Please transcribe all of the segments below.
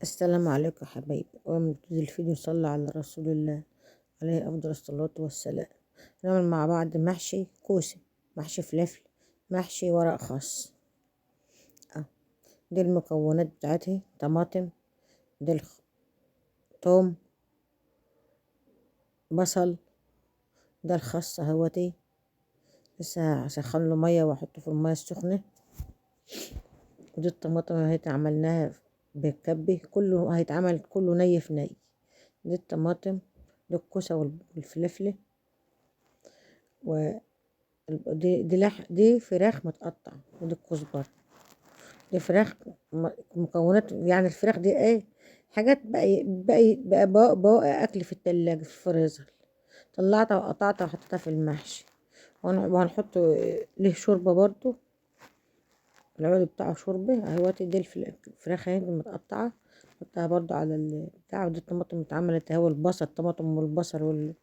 السلام عليكم يا حبايبي. ونبتدي الفيديو نصلي على رسول الله عليه أفضل الصلاة والسلام. نعمل مع بعض محشي كوسة، محشي فلفل، محشي ورق خاص. دي المكونات بتاعتها: طماطم، دي توم، بصل، ده الخس اهوتي لسه هسخن له مية واحطه في المية السخنة. ودي الطماطم اهي عملناها بالكبه، كله هيتعمل كله ني في ني. دي الطماطم، دي الكوسه والفلفله، و دي فراخ متقطع، ودي الكزبره، دي فراخ مكونات. يعني الفراخ دي ايه؟ حاجات بقى بقى اكل في التلاجة في الفريزر، طلعتها وقطعتها وحطيتها في المحشي. وهنحط له شوربة برضو، العود بتاعه شوربة اهوت. دي الفراخ اهي متقطعه، نحطها برضو على البتاع. ودي الطماطم اتعملت اهو، البصل، الطماطم والبصل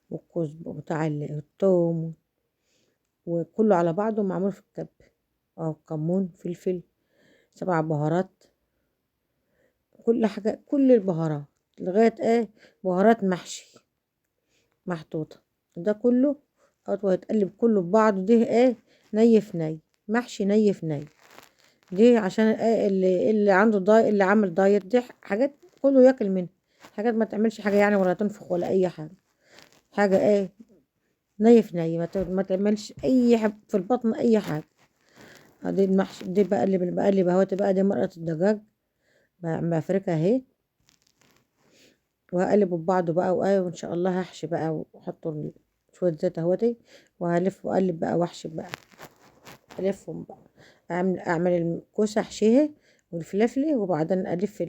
والكزبره بتاع التوم وكله على بعضه معمول في الكب اهو. كمون، فلفل، 7 بهارات، كل حاجة، كل البهارات لغاية ايه بهارات محشي محطوطة. ده كله اهو هيتقلب كله ببعضه. ده ايه؟ ني في ني، محشي ني في ني. دي عشان ايه؟ اللي عنده diet، اللي عامل diet، دي حاجات كله ياكل منها، حاجات ما تعملش حاجة يعني، ولا تنفخ ولا اي حاجة. حاجة ايه؟ ني في ني، ما تعملش اي حاجة في البطن، اي حاجة. ادي المحشي، دي بقلب اهوت بقى. دي مرقه الدجاج مفركه اهي، وهقلبه ببعضه بقى. وان شاء الله هحشي بقى، واحط شوية زيت اهوتي، وهلف واقلب بقى واحشي بقى، الفهم بقى. اعمل الكوسه احشيها والفلفله، وبعدين الف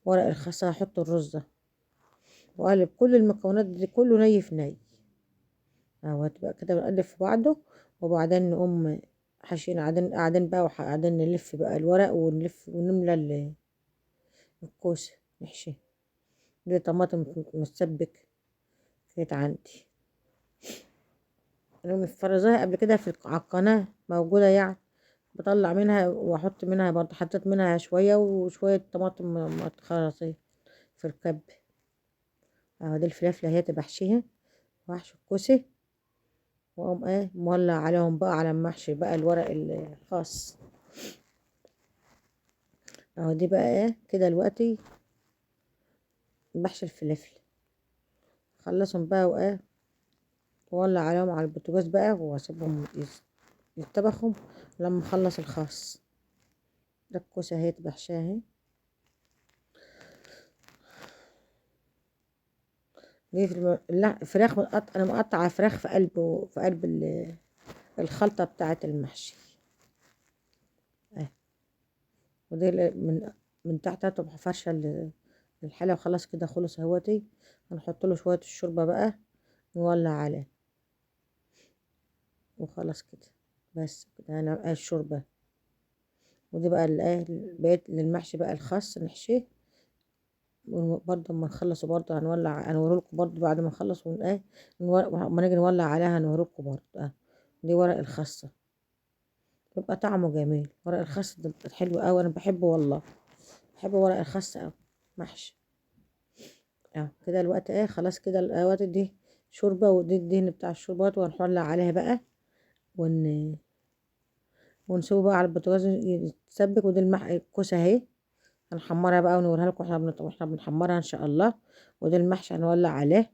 ورق الخس، هحط الرز ده، واقلب كل المكونات دي كله ني في ني اهوت بقى كده، بنقلب في بعضه. وبعدين نقوم حاشين، قاعدين بقى، وقاعدين نلف بقى الورق، ونلف ونملى الكوسه نحشيها. دي طماطم متسبك كانت عندي، انا مفرزاها قبل كده في على القناة موجودة يعني، بطلع منها واحط منها برضه، حطيت منها شوية وشوية طماطم متخرطيه في الكب اهو. دي الفلفله اهي بحشيها، واحشي الكوسه، واقوم ايه مولع عليهم بقى على المحشي بقى الورق الخاص اهو. دي بقى ايه كده دلوقتي بحشي الفلفل، خلصهم بقى وايه وولع عليهم على البوتاجاز بقى، واسيبهم يتطبخوا لما اخلص الخاص. ده الكوسه اهي بحشاها اهي. دي فراخ متقطع، انا مقطعه فراخ في قلب، في قلب الخلطة بتاعه المحشي اهي. ودي من تحتها تبقى فرشه الحلة. وخلاص كده خلص اهوتي. هنحط له شوية الشوربة بقى، نولع عليه وخلاص كده، بس كده هنعمل الشوربة. ودي بقى الايه بقيت للمحشي بقى الخاص نحشيه برضه. اما نخلصه برضه هنولع، هنوريلكم برضه بعد ما نخلص، ايه ما نيجي نولع عليها هنوريلكم برضه. دي ورق الخاصة بيبقى طعمه جميل، ورق الخاص ده حلو قوي، انا بحبه والله، بحب ورق الخاص قوي محشي. كده الوقت ايه خلاص كده الوقت. دي شوربة، ودي الدهن بتاع الشوربات، وهنولع عليها بقى ونسيبه بقى على البوتاجاز يتسبك. ودي الكوسه اهي هنحمرها بقى ونوريها لكم واحنا بنحمرها ان شاء الله. ودي المحشي هنولع عليه،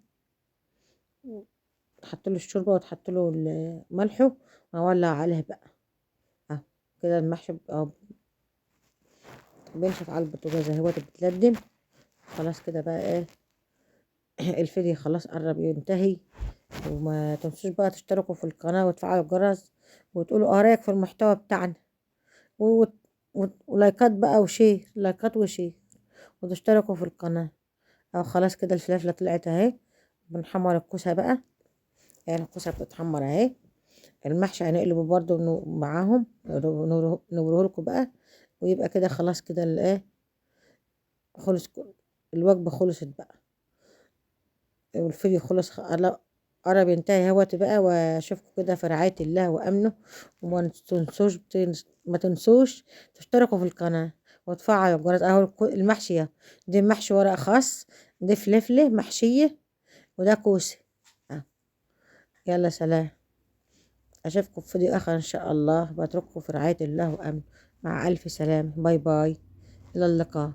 تحط له الشوربة وتحط له ملحة، وهنولع عليه بقى اهو كده. المحشي اهو بينشف على البوتاجاز اهوت، بتلدم خلاص كده بقى ايه. الفيديو خلاص قرب ينتهي، وما تنسوش بقى تشتركوا في القناة وتفعلوا الجرس وتقولوا آرائك في المحتوى بتاعنا، ولايكات بقى و share، لايكات و share، وتشتركوا في القناة. اهو خلاص كده الفلفلة طلعت اهي. بنحمر الكوسة بقى، يعني الكوسة بتتحمر اهي. المحشي هنقلبه برضو معاهم، نوريه لكم بقى. ويبقى كده خلاص كده الايه خلص الوجبة، خلصت بقى والفيديو خلص قرب ينتهي اهوت بقى. واشوفكم كده في رعاية الله وامنه، وما تنسوش ما تنسوش تشتركوا في القناة وتفعلوا الجرس. اهو المحشي دي محشي ورق خاص، دي فلفلة محشية، وده كوسة. يلا سلام، اشوفكم في فيديو اخر ان شاء الله. بترككم في رعاية الله وامن، مع الف سلامة، bye bye، الى اللقاء.